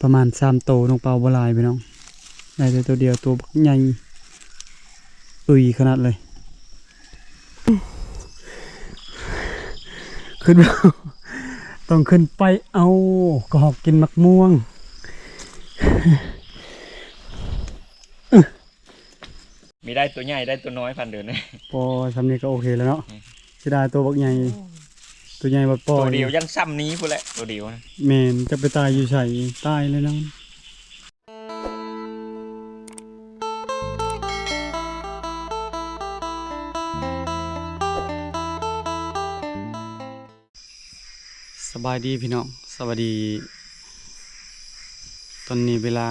ປະມານສາມໂຕ ນ້ອງເປົາບໍ່ຫຼາຍພີ່ນ້ອງ ໄດ້ແຕ່ໂຕດຽວ ໂຕບັກໃຫຍ່ ຕຸ້ຍຂະໜາດເລີຍ. ຂຶ້ນ ຕ້ອງຂຶ້ນໄປເອົາກະຮອກກິນໝາກມ່ວງ. ມີໄດ້ໂຕໃຫຍ່ໄດ້ໂຕນ້ອຍ ພັນເດືອນ. ພໍສ່ຳນີ້ກະໂອເຄແລ້ວເນາະ. ອືມ ເສຍດາຍໂຕບັກໃຫຍ່ ໂຕໃຫຍ່ບໍ່ປ່ອຍ ໂຕດຽວຍັງສ່ຳນີ້ພຸ້ນແຫຼະ ໂຕດຽວນະ. ແມ່ນ ຈັກໄປຕາຍຢູ່ໃສ ຕາຍແລ້ວນະ. ສະບາຍດີພີ່ນ້ອງ ສະບາຍດີ. ຕອນນີ້ເວລາ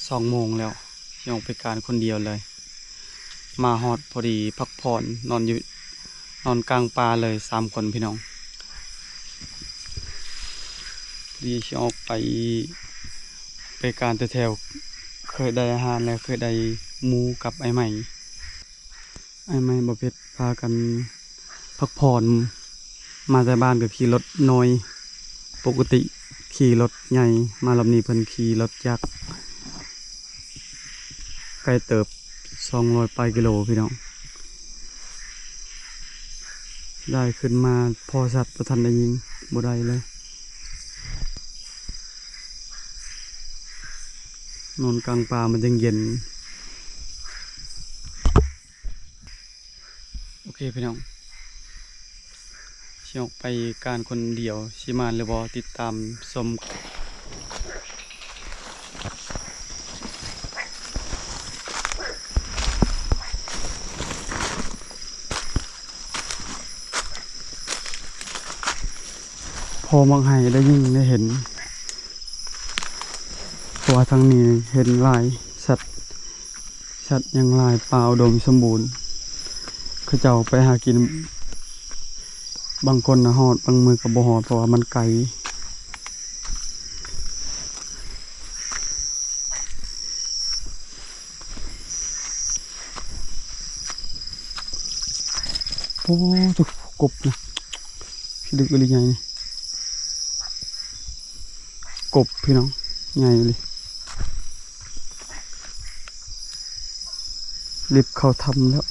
ສອງໂມງແລ້ວ ຊິອອກໄປການຄົນດຽວເລີຍ. ມາຮອດພໍດີພັກຜ່ອນ ນອນຢູ່ ນອນກາງປ່າເລີຍ ສາມຄົນພີ່ນ້ອງ. ພໍດີຊິອອກໄປ ໄປການແຖວໆ ເຄີຍໄດ້ອາຫານ ແລະ ເຄີຍໄດ້ໝູກັບອ້າຍໃໝ່. ອ້າຍໃໝ່ ບ່າວເພັດ ພາກັນພັກຜ່ອນ ມາແຕ່ບ້ານກະຂີ່ລົດນ້ອຍ ປົກກະຕິຂີ່ລົດໃຫຍ່ ມາລອບນີ້ເພິ່ນຂີ່ລົດຈັກ ໄກເຕີບ ສອງຮ້ອຍປາຍກິໂລພີ່ນ້ອງ. ໄດ້ຂຶ້ນມາພໍ້ສັດບໍ່ທັນໄດ້ຍິງ ບໍ່ໄດ້ເລີຍ. ນອນກາງປ່າມັນຈັ່ງເຢັນ. ໂອເຄພີ່ນ້ອງ ຊິອອກໄປການຄົນດຽວ ຊິມ່ວນຫຼືບໍ່ ຕິດຕາມຊົມ. ພໍມັກໄຮ່ໄດ້ຍິງໄດ້ເຫັນ ເພາະວ່າທາງນີ້ເຫັນຫຼາຍ ສັດ ສັດຍັງຫຼາຍ ປ່າອຸດົມສົມບູນ. ເຂົາເຈົ້າໄປຫາກິນ ບາງຄົນນະຮອດ ບາງມື້ກະບໍ່ຮອດ ເພາະວ່າມັນໄກ. ໂອ້ ໂທ້ ກົບນະ ພິລຶກອີ່ຫຼີໃຫຍ່ນີ້. ກົບພີ່ນ້ອງ ໃຫຍ່ອີ່ຫຼີ ລິບເຂົ້າຖ້ຳແລ້ວ.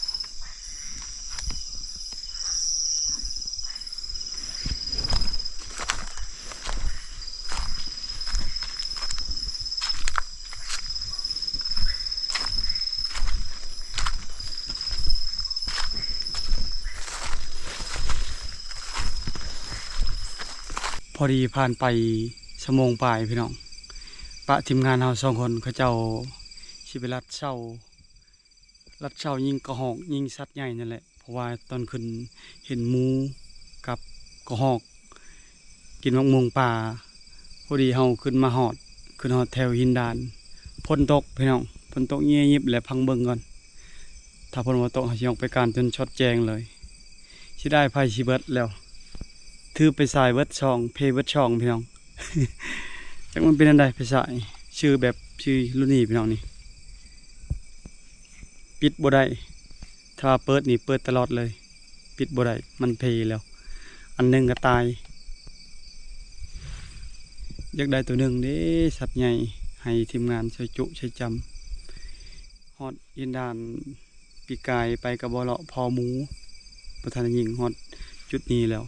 ພໍດີຜ່ານໄປຊົ່ວໂມງປາຍພີ່ນ້ອງ ປະທີມງານເຮົາສອງຄົນ ເຂົາເຈົ້າຊິໄປລັດເຊົາ ລັດເຊົາຍິງກະຮອກ ຍິງສັດໃຫຍ່ນັ້ນແຫຼະ ເພາະວ່າຕອນຂຶ້ນເຫັນໝູກັບກະຮອກ ກິນໝາກມ່ວງປ່າ. ພໍດີເຮົາຂຶ້ນມາຮອດ ຂຶ້ນຮອດແຖວຫີນດານ ຝົນຕົກພີ່ນ້ອງ ຝົນຕົກເຍຍຍິບແຫຼະ. ຟັງເບິ່ງກ່ອນ ຖ້າຝົນບໍ່ຕົກ ເຮົາຊິອອກໄປການຈົນຊອດແຈ້ງເລີຍ. ເສຍດາຍໄຟຊິເບິດແລ້ວ ຖືໄຟສາຍເບິດຊ່ອງ ເພເບິດຊ່ອງພີ່ນ້ອງ. ຈັກມັນເປັນອັນໃດໄຟສາຍ ຊື່ແບບ ຊື່ລຸ້ນນີ້ພີ່ນ້ອງນີ້ ປິດບໍ່ໄດ້ ຖ້າວ່າເປີດນີ້ເປີດຕະຫຼອດເລີຍ ປິດບໍ່ໄດ້ ມັນເພແລ້ວ ອັນໜຶ່ງກະຕາຍ. ຢາກໄດ້ໂຕໜຶ່ງເດ້ ສັດໃຫຍ່ ໃຫ້ທີມງານຊ່ອຍຈຸຊ່ອຍຈຳ. ຮອດຫີນດານ ປີກາຍໄປກະບໍ່ເລາະພໍໝູ ບໍ່ທັນໄດ້ຍິງ ຮອດຈຸດນີ້ແລ້ວ.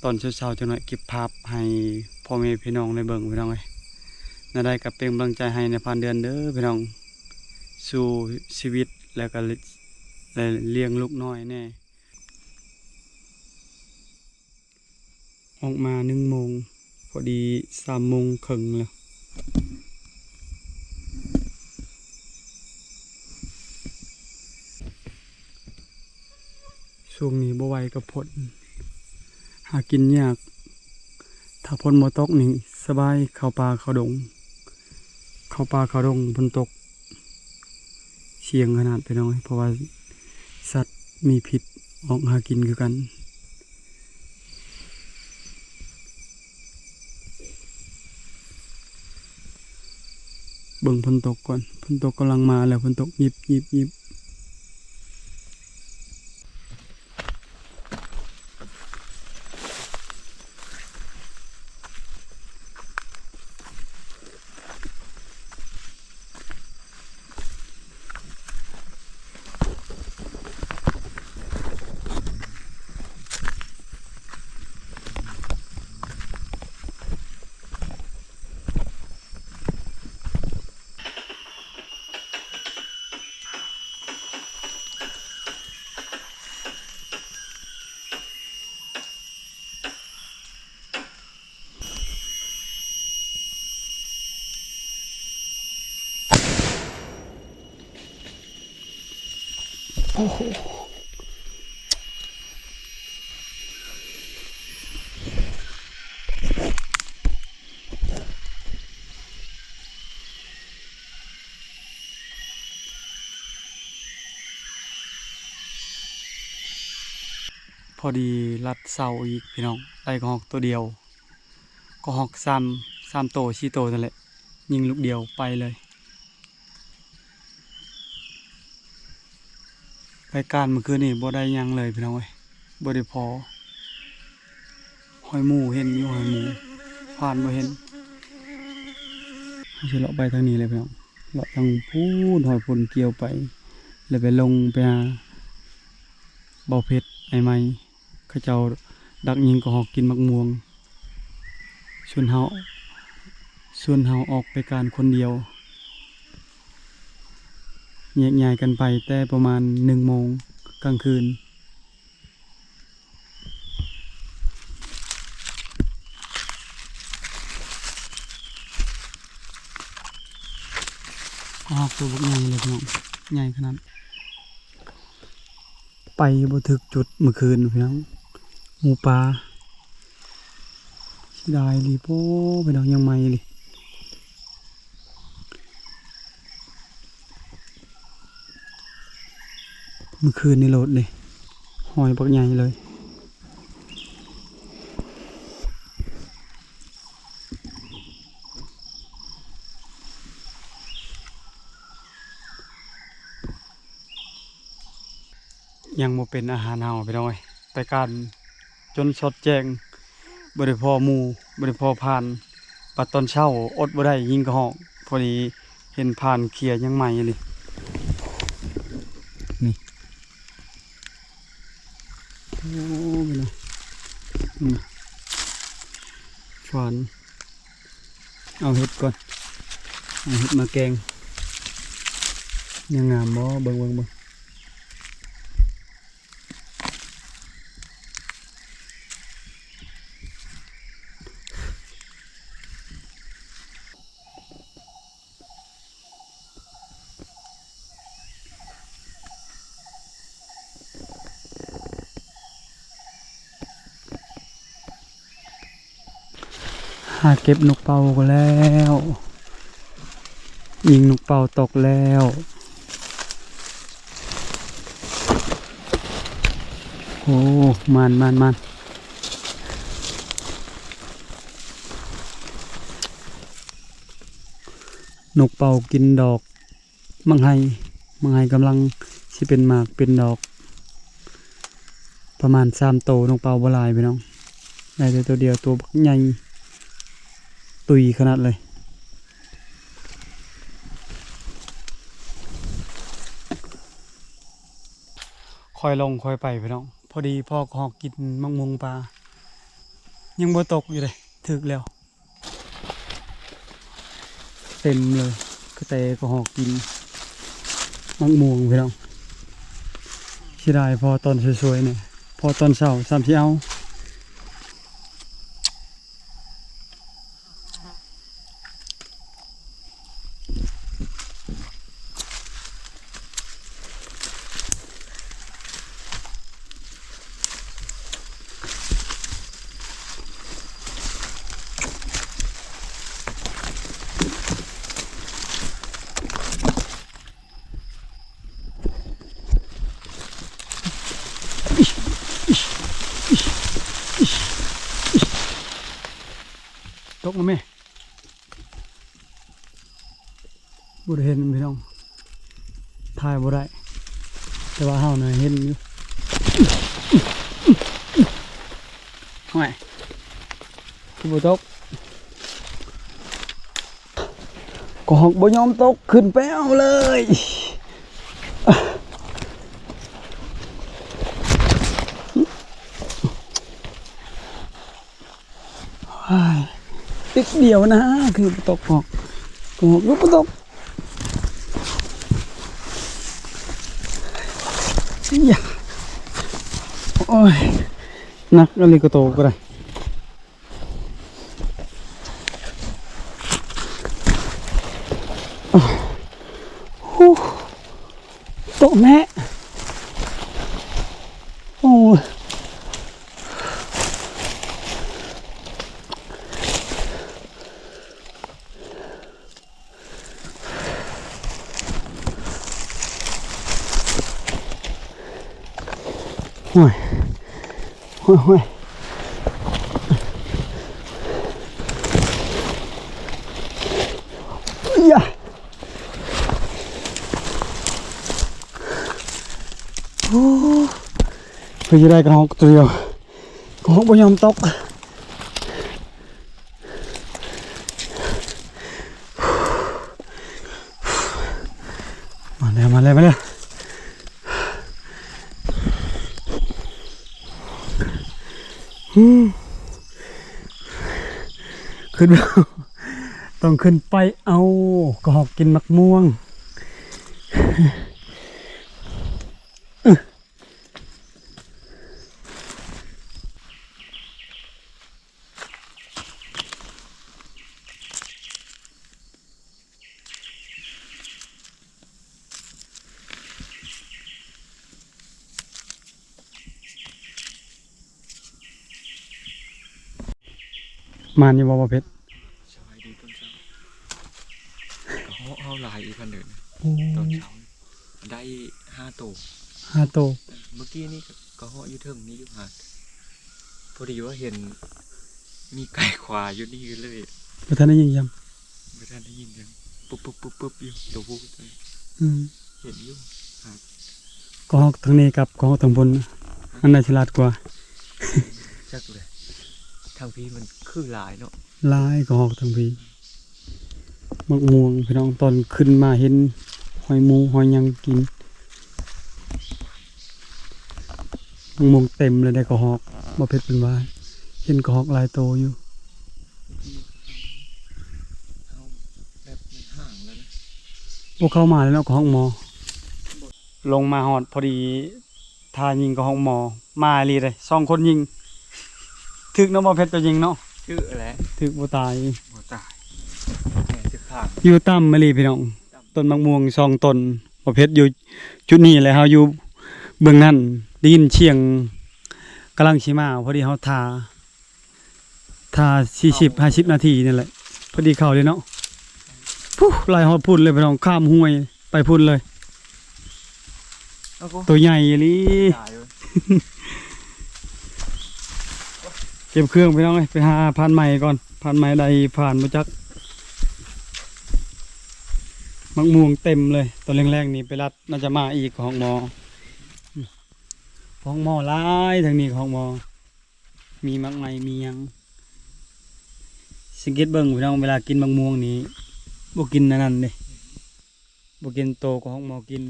ຕອນເຊົ້າໆ ຈັກໜ້ອຍເກັບພາບໃຫ້ພໍ່ແມ່ພີ່ນ້ອງໄດ້ເບິ່ງພີ່ນ້ອງເອີຍ. ແນວໃດກະເປັນກຳລັງໃຈໃຫ້ນາຍພານເດືອນເດີພີ່ນ້ອງ ສູ້ຊີວິດ ແລ້ວກະ ແລະ ລ້ຽງລູກນ້ອຍແດ່. ອອກມາໜຶ່ງໂມງ ພໍດີສາມໂມງເຄິ່ງແລ້ວ. ຊ່ວງນີ້ບໍ່ໄຫວກັບຝົນ ຫາກິນຍາກ. ຖ້າຝົນບໍ່ຕົກນີ້ສະບາຍ ເຂົ້າປ່າເຂົ້າດົງ ເຂົ້າປ່າເຂົ້າດົງຝົນຕົກ. ສ່ຽງຂະໜາດພີ່ນ້ອງເອີຍ ເພາະວ່າສັດມີພິດອອກຫາກິນຄືກັນ. ເບິ່ງຝົນຕົກກ່ອນ ຝົນຕົກກຳລັງມາແລ້ວ ຝົນຕົກຫຍິບໆ. ໂອ້ໂຫ ພໍດີລັດເສົາອີກພີ່ນ້ອງ ໄດ້ກະຮອກໂຕດຽວ ກະຮອກສາມ ສາມໂຕສີ່ໂຕນັ້ນແຫຼະ ຍິງລູກດຽວໄປເລີຍ. ໄປການມື້ຄືນນີ້ບໍ່ໄດ້ຫຍັງເລີຍພີ່ນ້ອງເອີຍ ບໍ່ໄດ້ພໍ ຮອຍໝູເຫັນຢູ່ ຮອຍໝູ ຜ່ານບໍ່ເຫັນ. ເຮົາຊິເລາະໄປທາງນີ້ແຫຼະພີ່ນ້ອງ ເລາະທາງພຸ້ນ ຮອຍພຸ້ນກ່ຽວໄປ ແລ້ວໄປລົງໄປຫາເບົາເພັດ ອ້າຍໄມ້ ເຂົາເຈົ້າດັກຍິງກະຮອກກິນໝາກມ່ວງ ຊວນເຮົາ ຊວນເຮົາອອກໄປການຄົນດຽວ ແຍກຍ້າຍກັນໄປແຕ່ປະມານໜຶ່ງໂມງກາງຄືນ. ກະຮອກໂຕບັກໃຫຍ່ເລີຍພີ່ນ້ອງ ໃຫຍ່ຂະໜາດ. ໄປບໍ່ຖືກຈຸດມື້ຄືນພີ່ນ້ອງ ໝູປ່າ ເສຍດາຍອີ່ຫຼີ ໂອ້ ພີ່ນ້ອງ ຍັງໃໝ່ອີ່ຫຼີ. ມື້ຄືນນີ້ໂລດເດ້ ຮອຍບັກໃຫຍ່ເລີຍ. ຍັງບໍ່ເປັນອາຫານເຮົາພີ່ນ້ອງເອີຍ ໄປການຈົນສອດແຈ້ງ ບໍ່ໄດ້ພໍໝູ່ ບໍ່ໄດ້ພໍຜ່ານ ບັດຕອນເຊົ້າອົດບໍ່ໄດ້ຍິງກະຮອກ ພໍດີເຫັນຜ່ານເຂ່ຍຍັງໃໝ່ອີ່ຫຼີ ນີ້. ໂອ້ ພີ່ນ້ອງ ອືມ ຟານ ເອົາເຫັດກ່ອນ ເອົາເຫັດມາແກງ ຍັງງາມບໍ່ ເບິ່ງ ເບິ່ງ ເບິ່ງ. ຫາເກັບນົກເປົ້າກໍແລ້ວ ຍິງນົກເປົ້າຕົກແລ້ວ. ໂອ້ ມານ ມານ ມານ. ນົກເປົ້າກິນດອກໝາກໄຮ ໝາກໄຮກຳລັງຊິເປັນໝາກເປັນດອກ ປະມານສາມໂຕ. ນົກເປົ້າບໍ່ຫຼາຍພີ່ນ້ອງ ໄດ້ແຕ່ໂຕດຽວ ໂຕບັກໃຫຍ່ ຕຸຍຂະໜາດເລີຍ. ຄ່ອຍລົງຄ່ອຍໄປພີ່ນ້ອງ ພໍດີພໍກະຮອກກິນໝາກມ່ວງປ່າ ຍັງບໍ່ຕົກຢູ່ເດ້ ຖືກແລ້ວ. ເຕັມເລີຍ ກະແຕກະຮອກກິນໝາກມ່ວງພີ່ນ້ອງ. ເສຍດາຍພໍຕອນສວຍໆ ນີ້ ພໍຕອນເຊົ້າຊ້ຳຊິເອົາ. ຕົກແລ້ວແມ່. ບໍ່ໄດ້ເຫັນພີ່ນ້ອງ ຖ່າຍບໍ່ໄດ້ ແຕ່ວ່າເຮົານະເຫັນຢູ່. ໂອ້ຍ ຄືບໍ່ຕົກ ກະຮອກບໍ່ຍອມຕົກ ຂຶ້ນໄປເອົາເລີຍ. ໂອ້ຍ ຕິດດຽວນະ ຄືບໍ່ຕົກ ກະຮອກ ກະຮອກຄືບໍ່ຕົກ. ຍາ ໂອ້ຍ ໜັກອີ່ຫຼີ ກະໂຕກະໄດ້. ໂອ້ ໂຕແມ່. ໂອ້ຍ ໂອ້ຍ ຢາ ໂອ້ ເປັນຈັ່ງໃດກະຮອກຕົວດຽວ ກະຮອກບໍ່ຍອມຕົກ. ມາແລ້ວ ມາແລ້ວ ມາແລ້ວ ຂຶ້ນ ຕ້ອງຂຶ້ນໄປເອົາກະຮອກກິນໝາກມ່ວງ. ມານຢູ່ບໍ່ ບໍ່ເພັດ? ສະບາຍດີຕອນເຊົ້າ. ກະເຫາະເຮົາຫຼາຍອີກພັນເດີນ ໂອ້ ຕອນເຊົ້າໄດ້ຫ້າໂຕ ຫ້າໂຕ. ເອີ ເມື່ອກີ້ນີ້ກະເຫາະຢູ່ເທິງນີ້ຢູ່ຫາດ ພໍດີວ່າເຫັນມີໄກ່ຂວາຢູ່ນີ້ເລີຍ. ບໍ່ທັນໄດ້ຍິງຊ້ຳ ບໍ່ທັນໄດ້ຍິງຊ້ຳ ປຶບໆໆໆ ຢູ່ໂຕຜູ້. ອືມ ເຫັນຢູ່ຫາດ. ກະຮອກທາງນີ້ກັບກະຮອກທາງພຸ້ນ ອັນໃດຊິຫຼາດກວ່າ? ຈັກເລີຍ ທາງພີ້ມັນຄືຫຼາຍເນາະ. ຫຼາຍກະຮອກທາງພີ້. ໝາກມ່ວງພີ່ນ້ອງ ຕອນຂຶ້ນມາເຫັນຫອຍໝູຫອຍຫຍັງກິນ. ໝາກມ່ວງເຕັມເລີຍໄດ໋ກະຮອກ. ບໍ່ເພັດເພິ່ນວ່າເຫັນກະຮອກຫຼາຍໂຕຢູ່. ພວກເຂົາມາແລ້ວເນາະ ກະຮອກມໍ. ລົງມາຮອດພໍດີ ຖ້າຍິງກະຮອກມໍ ມາອີ່ຫຼີເດ້ ສອງຄົນຍິງ. ຖືກເນາະ ບໍ່ເພັດຕົວຍິງເນາະ. ຖືກແຫຼະ ຖືກບໍ່ຕາຍ ບໍ່ຕາຍ. ແມ່ນຖືກຂ້າງ ຢູ່ຕ່ຳອີ່ຫຼີພີ່ນ້ອງ. ຕົ້ນໝາກມ່ວງສອງຕົ້ນ ບໍ່ເພັດຢູ່ຈຸດນີ້ແຫຼະ ເຮົາຢູ່ເບື້ອງນັ້ນ ໄດ້ຍິນສຽງກຳລັງຊິມາ ພໍດີເຮົາຖ້າ ຖ້າສີ່ສິບຫ້າສິບນາທີນີ້ແຫຼະ ພໍດີເຂົ້າເລີຍເນາະ. ພຸ້ນ ໄລ່ຮອດພຸ້ນເລີຍພີ່ນ້ອງ ຂ້າມຫ້ວຍໄປພຸ້ນເລີຍ. ໂຕໃຫຍ່ອີ່ຫຼີ. ເກັບເຄື່ອງພີ່ນ້ອງເອີຍ ໄປຫາຜ່ານໄມ້ກ່ອນ. ຜ່ານໄມ້ໃດຜ່ານບໍ່ຈັກ. ໝາກມ່ວງເຕັມເລີຍ ຕອນແລງໆນີ້ໄປລັດ ໜ້າຈະມາອີກກະຮອກມໍ. ກະຮອກມໍຫຼາຍ ທາງນີ້ກະຮອກມໍ. ມີໝາກໄມ້ມີຫຍັງ. ສັງເກດເບິ່ງພີ່ນ້ອງ ເວລາກິນໝາກມ່ວງນີ້ ບໍ່ກິນອັນນັ້ນເດ້ ບໍ່ກິນໂຕກະຮອກມໍກິນ.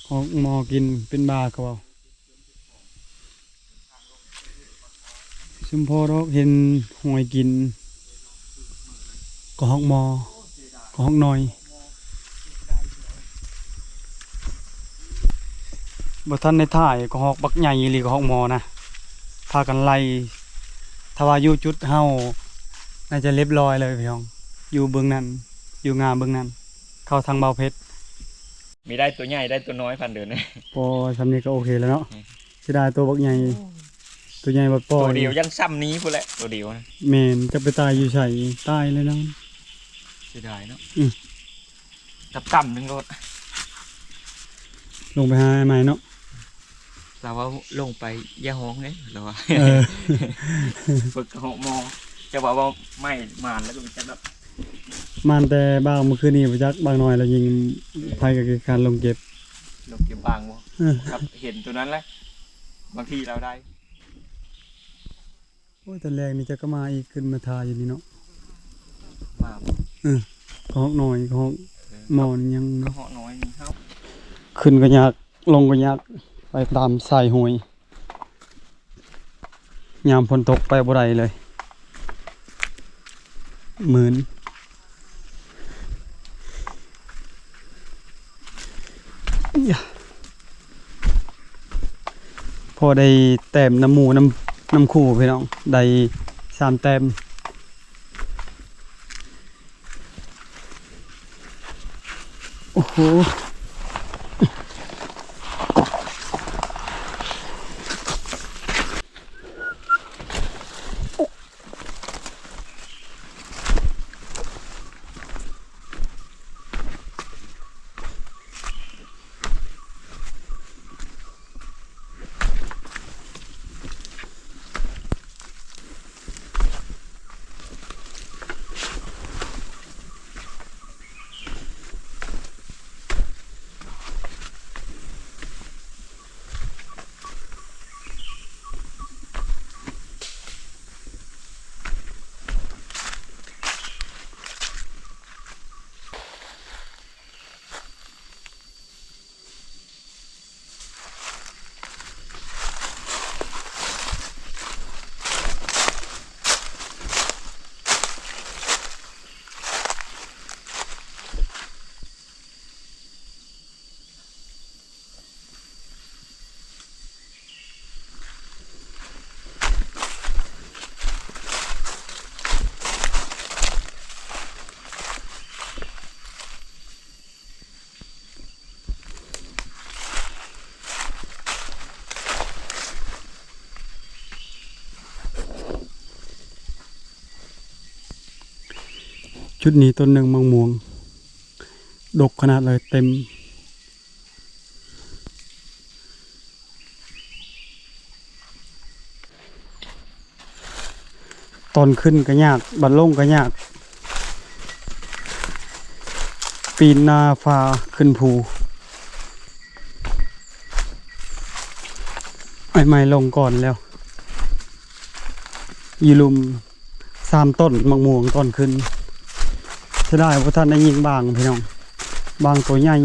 ກະຮອກມໍກິນເປັນບ້າ ເຂົາເວົ້າ. ຊຸມພໍດອກເຫັນຫອຍກິນ ກະຮອກມໍ ກະຮອກນ້ອຍ. ບໍ່ທັນໄດ້ຖ່າຍ ກະຮອກບັກໃຫຍ່ອີ່ຫຼີ ກະຮອກມໍນະ ພາກັນໄລ່. ຖ້າວ່າຢູ່ຈຸດເຮົາ ໜ້າຈະລຽບລ້ອຍເລີຍພີ່ນ້ອງ. ຢູ່ເບື້ອງນັ້ນ ຢູ່ງ່າເບື້ອງນັ້ນ ເຂົ້າທາງບ່າວເພັດ. ມີໄດ້ຕົວໃຫຍ່ໄດ້ຕົວນ້ອຍພັນເດີນ. ໂອ້ ຊ່ຳນີ້ກະໂອເຄແລ້ວເນາະ. ອືມ ເສຍດາຍໂຕບັກໃຫຍ່ ໂຕໃຫຍ່ບັດປ່ອຍ ໂຕດຽວຍັງຊ່ຳນີ້ພຸ້ນແຫຼະ ໂຕດຽວນະ. ແມ່ນ ຈັກໄປຕາຍຢູ່ໃສ ຕາຍແລ້ວນະ. ເສຍດາຍເນາະ. ອືມ ຕ່ຳໆໜຶ່ງໂລດ ລົງໄປຫາໃໝ່ເນາະ. ລາວວ່າລົງໄປຢ່າຮ້ອງເດ້ ລາວວ່າ. ເອີ ເພິ່ນກະເຫາະມໍ ຈະວ່າເວົ້າໃໝ່ມານແລ້ວກະບໍ່ຈັກດອກ. ມານແຕ່ບ່າວມື້ຄືນນີ້ບໍ່ຈັກ ບ່າວນ້ອຍລາວຍິງ. ເອີ ໃຜກະຂີ້ຄ້ານລົງເກັບ ລົງເກັບບ້າງບໍ່. ເອີ ຄັບ ເຫັນໂຕນັ້ນແຫຼະ ບາງທີລາວໄດ້. ໂອ້ຍ ຕອນແລງນີ້ຈັກກະມາອີກ ຂຶ້ນມາຖ້າຢູ່ນີ້ເນາະ. ມາບໍ່? ເອີ ກະຮອກນ້ອຍ ກະຮອກ ເອີ ມໍນີ້ຍັງ ກະຮອກນ້ອຍນີ້ເຮົາ ຂຶ້ນກະຍາກ ລົງກະຍາກ ໄປຕາມສາຍຫ້ວຍ. ຍາມຝົນຕົກໄປບໍ່ໄດ້ເລີຍ ມື່ນ. ພໍໄດ້ແຕ້ມນຳໝູ່ນຳ ນຳຄູ່ພີ່ນ້ອງ ໄດ້ສາມແຕ້ມ. ໂອ້ໂຫ. ໂ ຈຸດນີ້ຕົ້ນໜຶ່ງໝາກມ່ວງ ດົກຂະໜາດເລີຍ ເຕັມ. ຕອນຂຶ້ນກໍຍາກ ບັດລົງກໍຍາກ ປີນໜ້າຜາຂຶ້ນພູ. ອ້າຍໃໝ່ລົງກ່ອນແລ້ວ ຢູ່ລຸ່ມສາມຕົ້ນໝາກມ່ວງຕອນຂຶ້ນ. ເສຍດາຍບໍ່ທັນໄດ້ຍິງບາງພີ່ນ້ອງ ບາງໂຕໃຫຍ່.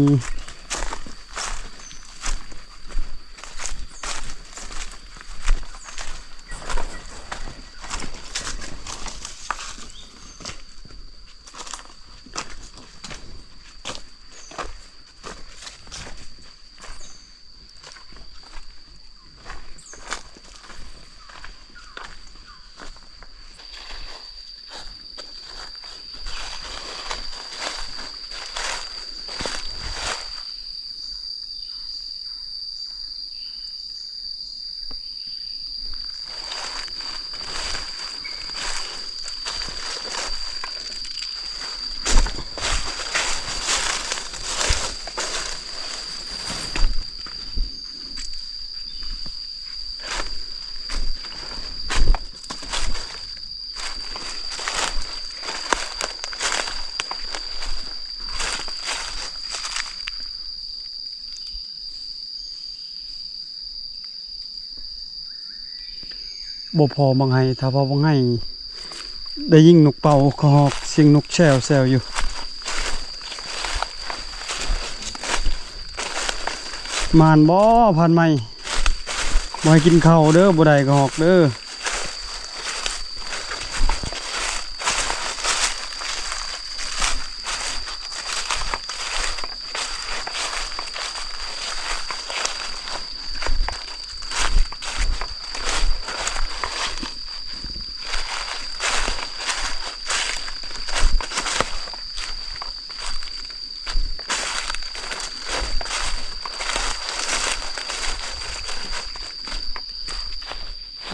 ບໍ່ພໍບັກໄຫ ຖ້າພໍບັກໄຫໄດ້ຍິງນົກເປົ້າກະຮອກ ສຽງນົກແຊວໆຢູ່. ໝານບໍ່ ພານໃໝ່ ບໍ່ໃຫ້ກິນເຂົ້າເດີ ບໍ່ໄດ້ກະຮອກເດີ.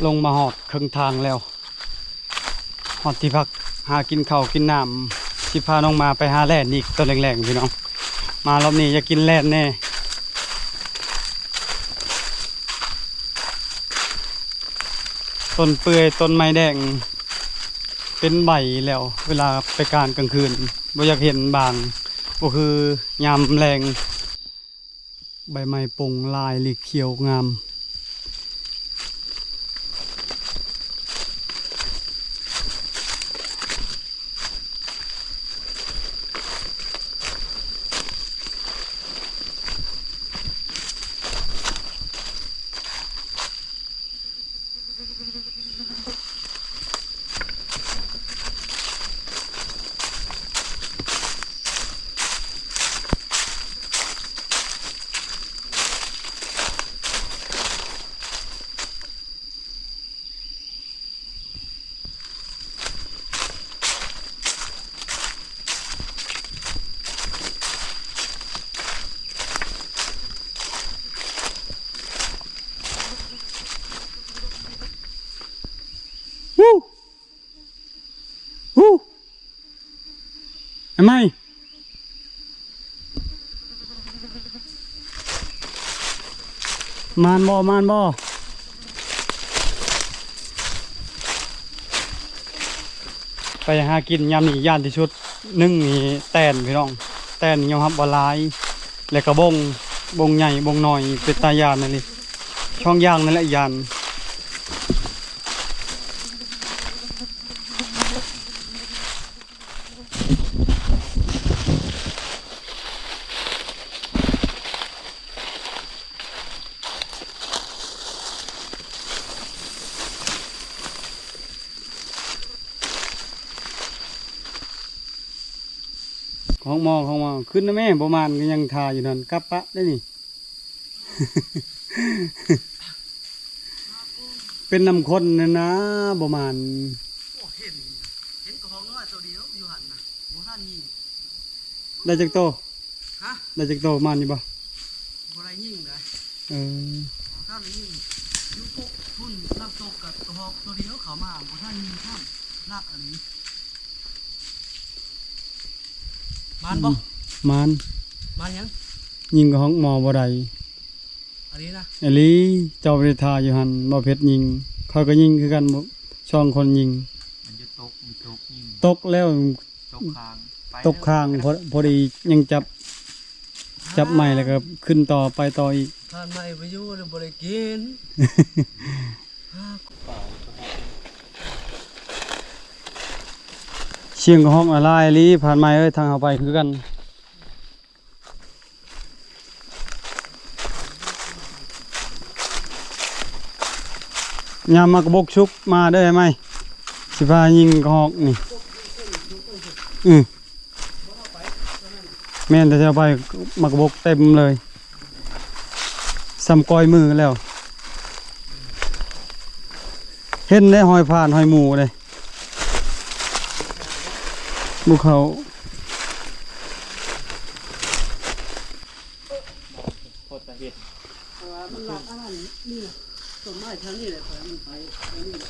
ລົງມາຮອດເຄິ່ງທາງແລ້ວ ຮອດທີ່ພັກ ຫາກິນເຂົ້າກິນນ້ຳ ຊິພານ້ອງໝາໄປຫາແລ່ນອີກຕອນແລງໆ ພີ່ນ້ອງ. ມາລອບນີ້ຢາກກິນແລ່ນແດ່. ຕົ້ນເປື່ອຍ ຕົ້ນໄມ້ແດງ ເປັນໃບແລ້ວ ເວລາໄປການກາງຄືນ ບໍ່ຢາກເຫັນບາງ ບໍ່ຄືຍາມແລງ. ໃບໄມ້ປົ່ງຫຼາຍ ຫຼີກຂຽວງາມ. ໝານບໍ່ ໝານບໍ່? ໄປຫາກິນຍາມນີ້ຢ້ານທີ່ສຸດ ໜຶ່ງນີ້ແຕນພີ່ນ້ອງ ແຕນນີ້ຍອມຮັບວ່າຫຼາຍ ແລ້ວກະບົງ ບົງໃຫຍ່ບົງນ້ອຍ ເປັນຕາຢ້ານອີ່ຫຼີ ສອງຢ່າງນັ້ນແຫຼະຢ້ານ. ຂອງໝໍ ຂອງໝໍ ຂຶ້ນນະແມ່ ບໍ່ໝານກະຍັງຖ້າຢູ່ຫັ້ນ ກັບປະໄດ້ນີ້. ເປັນນຳຄົນຫັ້ນນາ ບໍ່ໝານ. ໂອ້ ເຫັນ ເຫັນກະຮອກນ້ອຍໂຕດຽວຢູ່ຫັ້ນນະ ບໍ່ທັນຍິງ. ໄດ້ຈັກໂຕ? ຮະ? ໄດ້ຈັກໂຕ? ໝານຢູ່ບໍ່? ບໍ່ໄດ້ຍິງໃດ. ເອີ ບໍ່ທັນໄດ້ຍິງ. ຢູ່ກົກພຸ້ນນ້ຳຕົກກະກະຮອກໂຕດຽວເຂົ້າມາ ບໍ່ທັນຍິງຊ້ຳ ຫຼັກອັນນີ້. ມັນບໍ່ ມານ ມານຫຍັງ? ຍິງກະຮອກໝໍບໍ່ໄດ້. ອັນນີ້ນະ ອີ່ຫຼີ ເຈົ້າໄປຖ້າຢູ່ຫັ້ນ ບໍ່ເພັດຍິງ ຂ້ອຍກໍຍິງຄືກັນ ສອງຄົນຍິງ ມັນຈະຕົກ ມັນຕົກຍິງ ຕົກແລ້ວ ຕົກຂ້າງ ໄປ ຕົກຂ້າງ ແລ້ວ ພໍ ພໍດີຍັງຈັບ ຈັບໃໝ່ແລ້ວກໍຂຶ້ນຕໍ່ ໄປຕໍ່ອີກ. ທ່ານໃໝ່ໄປຢູ່ແລ້ວບໍ່ໄດ້ກິນ. ສຽງກະຮອກຫຼາຍອີ່ຫຼີ ທ່ານໃໝ່ເອີຍ ທາງເຮົາໄປຄືກັນ. ຍາມໝາກກະບົກສຸກມາເດີອ້າຍໃໝ່ ຊິພາຍິງກະຮອກນີ້. ອື ແມ່ນແຕ່ເຈົ້າໄປ ໝາກກະບົກເຕັມເລີຍ ສ່ຳກ້ອຍມືແລ້ວ. ເຫັນໄດ້ຮອຍຜ່ານຮອຍໝູເດ້ ບໍ່ເຂົ້າ. ໂຄດຕາເຮັດ ເພາະວ່າມັນລັກອັນນັ້ນນີ້ນະ ຕົ້ນໄມ້ແຖວນີ້ແຫຼະ ຂ້ອຍມັນໄປແຖວນີ້ແຫຼະ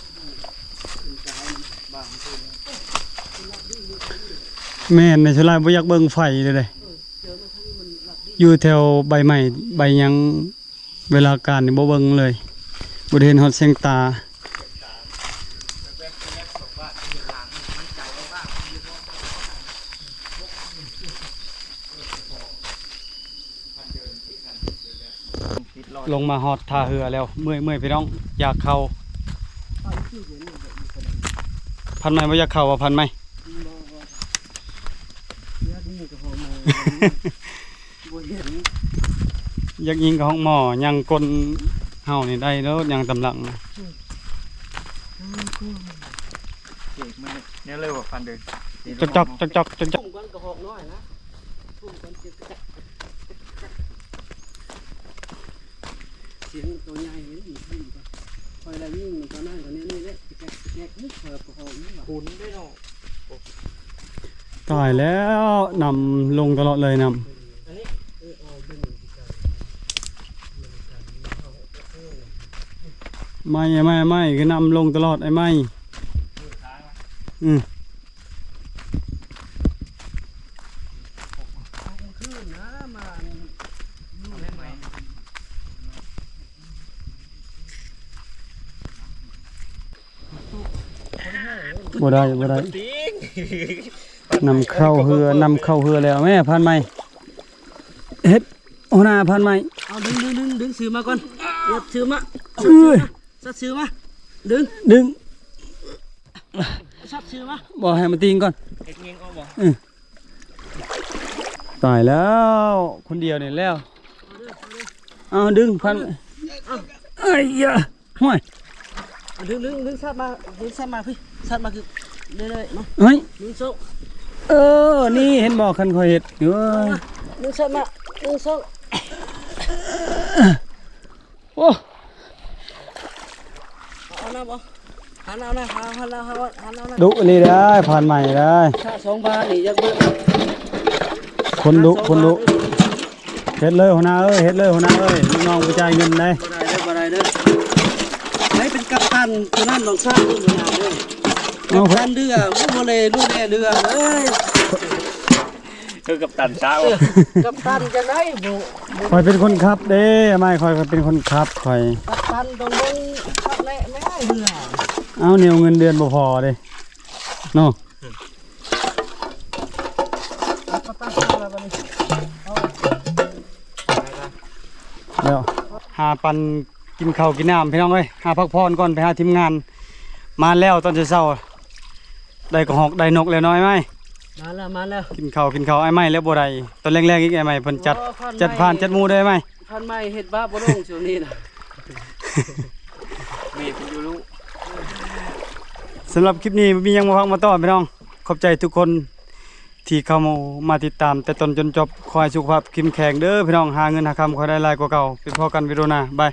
ຂຶ້ນໄປຫາມັນບາງເທື່ອ. ແມ່ນ ໃນສ່ວນຫຼາຍບໍ່ຢາກເບິ່ງໄຟເດ້ ເອີ ເຈີມາທາງນີ້ມັນລັກດີ ຢູ່ແຖວໃບໄມ້ໃບຫຍັງ ເວລາການນີ້ບໍ່ເບິ່ງເລີຍ ບໍ່ໄດ້ເຫັນຮອດແສງຕາ. ລົງມາຮອດທ່າເຮືອແລ້ວ ເມື່ອຍໆ ພີ່ນ້ອງ ຢາກເຂົ້າ. ພັນໃໝ່ບໍ່ຢາກເຂົ້າບໍ່ ພັນໃໝ່? ບໍ່ ບໍ່ ຢາກຍິງກະຮອກໝໍ ບໍ່ເຫັນ ຢາກຍິງກະຮອກໝໍ ຍ່າງກົ້ນເຮົານີ້ໄດ້ໂລດ ຍ່າງຕາມຫຼັງນະ. ອືມ ເກັບມາແນວເລີຍບໍ່ ພັນເດີ? ຈອກໆ ຈອກໆ ຈອກໆ. ສຽງໂຕໃຫຍ່ນີ້ ຂ້ອຍລະຍິງຕອນນັ້ນກໍແນວນີ້ແຫຼະ ແກກແກກ ເອີ ກໍເຮົານີ້ຫວາ ຄຸນເດ້ເນາະ. ຕາຍແລ້ວ ນ້ຳລົງຕະຫຼອດເລີຍ ນ້ຳ ອັນນີ້ ເອີ ເອົາເບິ່ງ ໄໝ້ ໄໝ້ ໄໝ້ ຄືນ້ຳລົງຕະຫຼອດ ໄອ້ໄໝ້ ອື. ບໍ່ໄດ້ ບໍ່ໄດ້ ນ້ຳເຂົ້າເຮືອ ນ້ຳເຂົ້າເຮືອແລ້ວ ແມ່ ພັນໃໝ່ ເຮັດ ຫົວໜ້າ ພັນໃໝ່ ເອົາ ດຶງ ດຶງ ດຶງ ດຶງຊື່ມາກ່ອນ ເອີ ຊື່ມາ ເອີ ຊັດຊື່ມາ ດຶງ ດຶງ ຊັດຊື່ມາ ບໍ່ ໃຫ້ມັນຕີງກ່ອນ ເຮັດຍິງອອກບໍ່? ເອີ ຕາຍແລ້ວ ຄົນດຽວນີ້ແລ້ວ ເອົາ ດຶງ ພັນ ເອີ ເອີຍ ເອີຍ ຫ້ວຍ ດຶງ ດຶງ ດຶງຊັດມາ ດຶງຊັດມາພີ້ ຊັດມາຄືເລື້ອຍໆ ມາ ເຮີ້ຍ ໜຶ່ງ ສອງ ເອີ ນີ້ເຫັນບໍ່ ຄັນຂ້ອຍເຮັດ ເອີຍ ດຶງຊັດມາ ໜຶ່ງ ສອງ ໂອ້ ເອົານຳບໍ່ ຫັນເອົານະ ຫັນເອົາ ຫັນເອົາ ຫັນເອົານະ ດຸນີ້ໄດ້ ຜ່ານໃໝ່ໄດ້ ຖ້າສອງບາດນີ້ຢາກເບິ່ງ ຄົນດຸ ຄົນດຸ ເຮັດເລີຍຫົວໜ້າເອີຍ ເຮັດເລີຍຫົວໜ້າເອີຍ ລູກນ້ອງບໍ່ຈ່າຍເງິນໄດ໋ ບໍ່ໄດ້ເດີ ບໍ່ໄດ້ເດີ ໃຜເປັນກັບຕັນຕົວນັ້ນ ນ້ອງຊາຍເດີ ຫົວໜ້າເດີ ເອົາ ກັບຕັນເຮືອ ບໍ່ເລີຍ ລູກແດ່ເຮືອເອີຍ. ຄືກັບຕັນຊາວ ເອີ ກັບຕັນຈັ່ງໃດບໍ່ ຂ້ອຍເປັນຄົນຂັບເດ້ ອ້າຍໄມ້ ຂ້ອຍກໍເປັນຄົນຂັບ ຂ້ອຍ ກັບຕັນຕ້ອງເບິ່ງຄັກແຫຼະແມ່ເຮືອ ເອົ້າ ແນວເງິນເດືອນບໍ່ພໍເດ້ເນາະ ແລ້ວ ຫາປັນ ກິນເຂົ້າກິນນ້ຳພີ່ນ້ອງເອີຍ ຫາພັກຜ່ອນກ່ອນ ໄປຫາທີມງານ ມາແລ້ວຕອນເຊົ້າໆ ໄດ້ກະຮອກໄດ້ນົກແລ້ວເນາະອ້າຍໄມ້ ມາແລ້ວ ມາແລ້ວ ກິນເຂົ້າ ກິນເຂົ້າ ອ້າຍໄມ້ແລ້ວບໍ່ໄດ້ ຕອນແລງໆອີກ ອ້າຍໄມ້ເພິ່ນຈັດ ໂອ້ ພັນ ຈັດພານຈັດໝູ່ເດີອ້າຍໄມ້ ພັນໄມ້ເຮັດບາບບໍ່ລົງຊ່ວງນີ້ນະ ເມເພິ່ນຢູ່ລູກ ສຳລັບຄລິບນີ້ບໍ່ມີຫຍັງມາຝາກມາຕ້ອນພີ່ນ້ອງ ຂອບໃຈທຸກຄົນ ທີ່ເຂົ້າມາ ມາຕິດຕາມແຕ່ຕົ້ນຈົນຈົບ ຂໍໃຫ້ສຸຂະພາບເຂັ້ມແຂງເດີພີ່ນ້ອງ ຫາເງິນຫາຄຳຂໍໃຫ້ໄດ້ຫຼາຍກວ່າເກົ່າ ໄປພໍ້ກັນວິດີໂອໜ້າ ບາຍ.